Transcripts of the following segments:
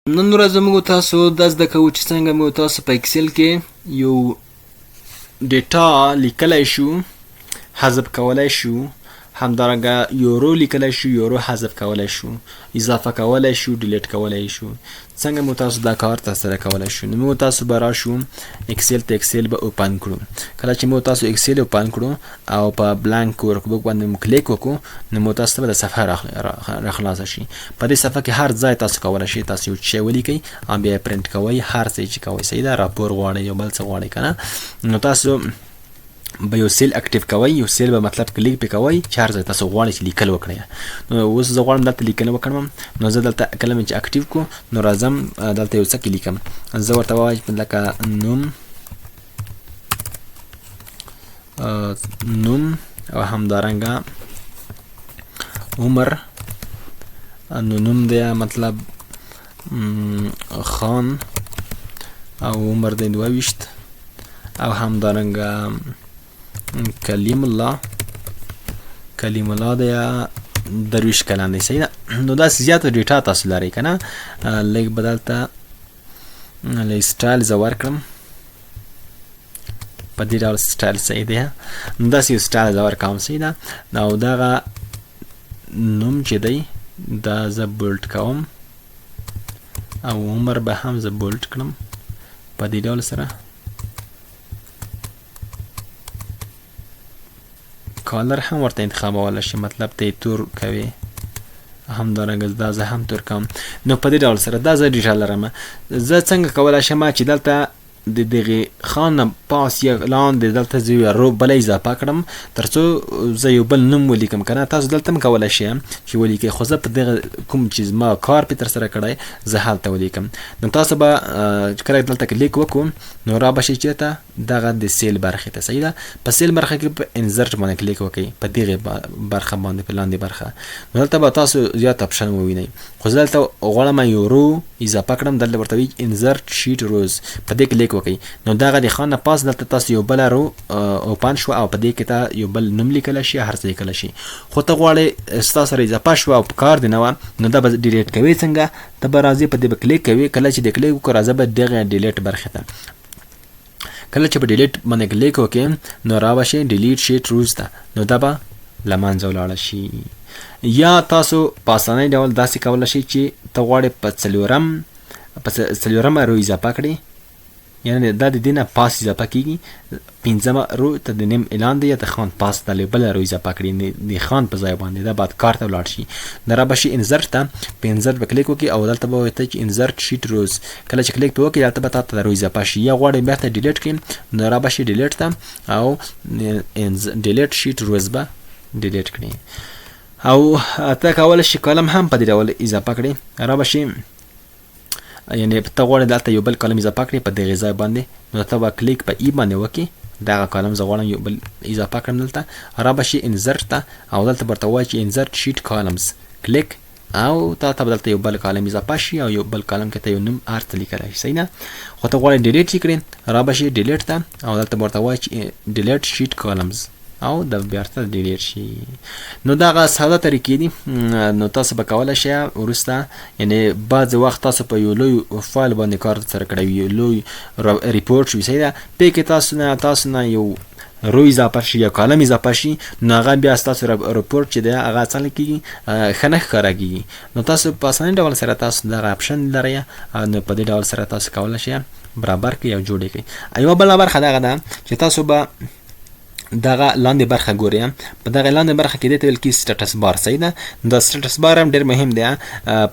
نن ورځ موږ تاسو دا زده کوو چې څنګه موږ تاسو په ایکسل کې یو ډیټا لیکلی شو، حذف کولی شو، همدارنګه یو row لیکلی شو، یو row حذف کولی شو، اضافه کولی شو، delete کولی شو. څنګه موږ تاسو دا کار ترسره کولی شو؟ نو موږ تاسو به راشو ایکسل ته، ایکسل به open کړو. کله چې موږ تاسو ایکسل open کړو او په blank workbook باندې مو کلیک وکړو، نو موږ تاسو ته به د صفحه راخلاصه شي. په دې صفحه کې هر ځای تاسو کولی شئ تاسو یو شی ولیکئ او بیا یې پرنټ کوئ، هر څه چې کوئ، صحیح ده. راپور غواړئ، یو بل څه غواړئ که نه، نو تاسو به یو cell active کوئ، یو cell به مطلب کلیک پې کوئ چې هر ځای تاسو غواړئ چې لیکل وکړئ. نو اوس زه غواړم دلته لیکنه وکړم، نو زه دلته کله مې چې active کړو، نو راځم دلته یو څه کې لیکم. زه ورته وایم لکه نوم او همدارنګه عمر. نو نوم دی مطلب خان او عمر دی 22 او همدارنګه کلیم الله، کلیم الله دی 23 کلن دی، صحیح ده. نو داسې زیاته data تاسو لرئ که نه، لږ به دلته لږ سټایل زه ورکړم په دې ډول. سټایل صحیح دی، نو داسې یو سټایل زه ورکوم، صحیح ده. او دغه نوم چې دی دا زه bold کوم او عمر به هم زه bold کړم په دې ډول سره. color هم ورته انتخابولی شي، مطلب ته یې تور کوي، همدارنګه دا زه هم تور کوم. نو په دې ډول سره دا زه data لرم. زه څنګه کولی شم چې دلته د دغې خان نه پاس یا لاندې دلته زه یو row بله اضافه کړم، ترڅو زه یو بل نوم ولیکم که نه؟ تاسو دلته هم کولی شئ چې ولیکئ، خو زه په دغه کوم چې زما کار پې ترسره کړی زه هلته ولیکم. نو تاسو به کله دلته کلیک وکړو، نو را به شئ چېرته؟ دغه د cell برخې ته، صحیح ده. په cell برخه کې په insert باندې کلیک وکړئ، په دغې برخه باندې، په لاندې برخه. نو دلته به تاسو زیات option ووینئ، خو زه دلته غواړم یو row اضافه کړم. دلته ورته وایي insert sheet rows، په دې کلیک وکړئ. نو دغه د خان نه پاس دلته تاسو یو بله row open شوه او په دې کې ته یو بل نوم لیکلی شي، هر څه لیکلی شي. خو ته غواړې ستا سره اضافه شوه او په کار دې نه وه، نو دا به delete کوې څنګه؟ ته به راځې په دې به کلیک کوې. کله چې د کلیک وکړو، راځه به دغه delete برخې ته. کله چې په delete باندې کلیک وکړې، نو را به شي delete sheet rows ته، نو دا به له منځه ولاړه شي. یا تاسو په اسانۍ ډول داسې کولی شئ چې ته غواړې په څلورمه row اضافه کړې، یعنی دا د دې نه پاس اضافه کیږي، پنځمه row ته د نیم لاندې یا د خان پاس ته بله row اضافه کړي د خان په ځای باندې، دا باید کار ته ولاړ شي. دا را به شي insert ته، په insert به کلیک وکړي او دلته به ورته چې insert sheet rows. کله چې کلیک پې وکړي، دلته به تا ته row اضافه شي. یا غواړې بیرته delete کړي، نو را به شي delete ته او delete sheet rows به delete کړي. او ته کولی شي column هم په دې ډول اضافه کړي. را به شي، یعنی ته غواړې دلته یو بل column اضافه کړې په دغه ځای باندې، نو ته به کلیک په ای باندې وکړي. دغه column زه غواړم یو بل اضافه کړم، دلته را به شي insert ته او دلته ورته وایي چې insert sheet columns، کلیک او تا ته به دلته یو بل column اضافه شي او یو بل column کې ته یو نوم هر څه لیکلی شي، صحیح ده. خو ته غواړې delete یې کړې، را به شي delete ته او دلته به ورته وایي چې delete sheet columns او د بیرته delete شي. نو دغه ساده طریقې دي. نو تاسو به کولی شئ وروسته، یعنی بعضې وخت تاسو په یو لوی فایل باندې کار ترسره کړی وي، یو لوی report وي، صحیح ده، پې کې تاسو نه یو row اضافه شي یا column اضافه شي، نو هغه بیا ستاسو report چې دی هغه څنګه کېږي؟ ښه نه ښکاره کېږي. نو تاسو په اسانۍ ډول سره تاسو دغه option لرئ، نو په دې ډول سره تاسو کولی شئ برابر کړئ او جوړ یې کړئ. یوه بله برخه دغه ده چې تاسو به دغه لاندې برخه ګورئ. په دغه لاندې برخه کې دې ته ویل کېږي status bar، صحیح ده. دا status bar هم ډېر مهم دی.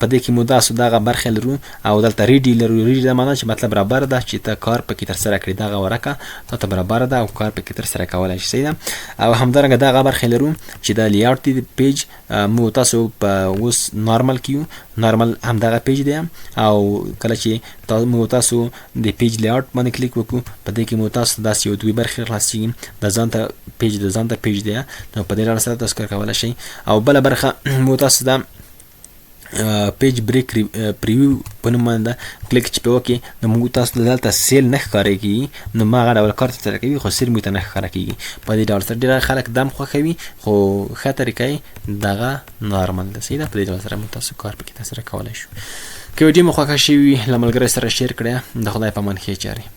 په دې کې مو تاسو دغه برخه لرو او دلته ready لرو. ready دا معنا چې مطلب برابر ده چې ته کار پکې ترسره کړې، دغه ورقه تا ته برابره ده او کار پکې ترسره کولی شي، صحیح ده. او همدارنګه دغه برخه لرو چې دا layout دی page. مو تاسو په اوس normal کې یو، normal همدغه page دی. او کله چې مو تاسو د page layout باندې کلیک وکړو، په دې کې مو تاسو داسې یو دوې برخې خلاصېږي، د ځان ته page، د ځان ته page دی. نو په دې لړ سره تاسو کار کولی شئ. او بله برخه مو تاسو دا page break preview په په نوم باندې ده. کلیک چې پې وکړې نو موږ تاسو ته دلته cell نه ښکارېږي، نو ما هغه ډول کار ترسره کوي خو cell موږ ته نه ښکاره کېږي. په دې ډول سره ډېر خلک دم خوښوي، خو ښه طریقه یې دغه نارمل ده. صحیح ده. په دې ډول سره موږ تاسو کار پکې ترسره کولی شو. که ویډیو مو خوښه شوي وي، له ملګرو سره share کړئ. د خدای په امان، ښې چارې.